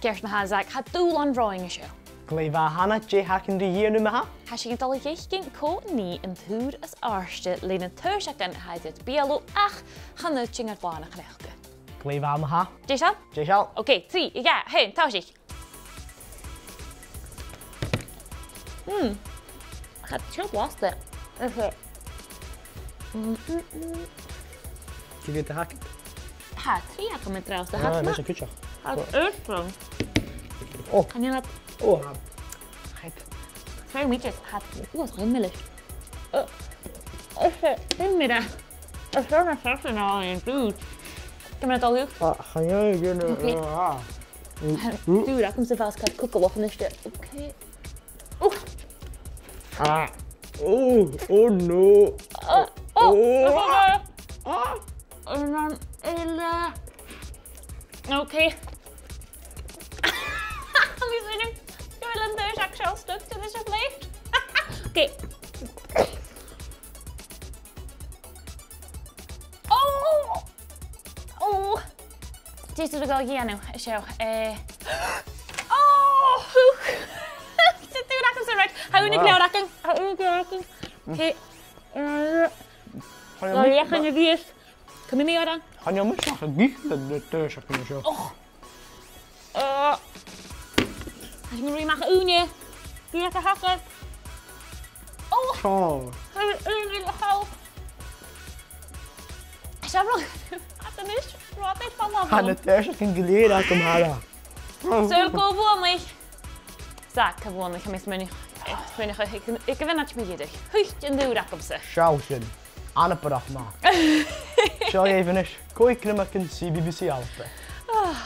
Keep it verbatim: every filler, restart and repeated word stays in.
Ceart ma-thà, Zach, tha dùbhlan romhainn an seo. Glè mhath, Hannah, dè th' againn ri dhèanamh ma-thà? Tha sinn a' dol a dh'fhaicinn cò nì an tùr as àirde leis na taoiseagan a tha air ar beulaibh, ach chan urrainn dhuinn ar ball a chleachdadh. Glè mhath ma-thà. Deiseil? Deiseil. Ok, trì, dhà, a h-aon, tòisich. Mm. Tha e cho blasta. Ok. Mm, mm, mm. Cò mheud a th' agad? Tha trì agam an-dràsta. Ah, tha e nas cuideachail. Tha e air-strong. Oh. Chan eil e... Oh, tha. Shit. Sorry, mi just had... Oh, it's really... Oh. Is e, is e, is e na sartan a tha ann an dùil. Gabh mo dhol dhut. Ah, chan eil e dùil. Ok. Ah. Dùil agam sa bhasket cugallach a-nis. Ok. Oh. Ah. Oh, oh no. Oh, oh, oh. Ah. An ann eile. Ok. Tha mi a' smaoineachadh gu bheil an taoiseach seo stuck to the plate. Ok. Oh! Oh! Dè tha thu a' dol a dhèanamh an seo? Eh. Oh! Hù! Tha dùil agam-sa, right. Tha ùine gu leòr agam. Tha ùine gu leòr agam. Ok. Eh, Chan eil mise... Chan eil mise ach ag ithe na taoiseagan seo. Och. Ah. Tha sinn a' ruith a-mach à ùine. Dè tha a' tachairt? Oh. Tha ùine a' tachairt. Seo rud. Tha a-nis rud air falbh. Tha na taoiseagan gu lèir agam, Hannah. Saoil cò bhuannaich? Zach, cò bhuannaich? Tha mi a' smaoineachadh, smaoineachadh, aig, aig a' mhionaid mu dheireadh. Thuit an dùil agamsa. Seall sin. Anabarrach math. Seo e a-nis. Còig greimeagan CBBC ALBA. Ah,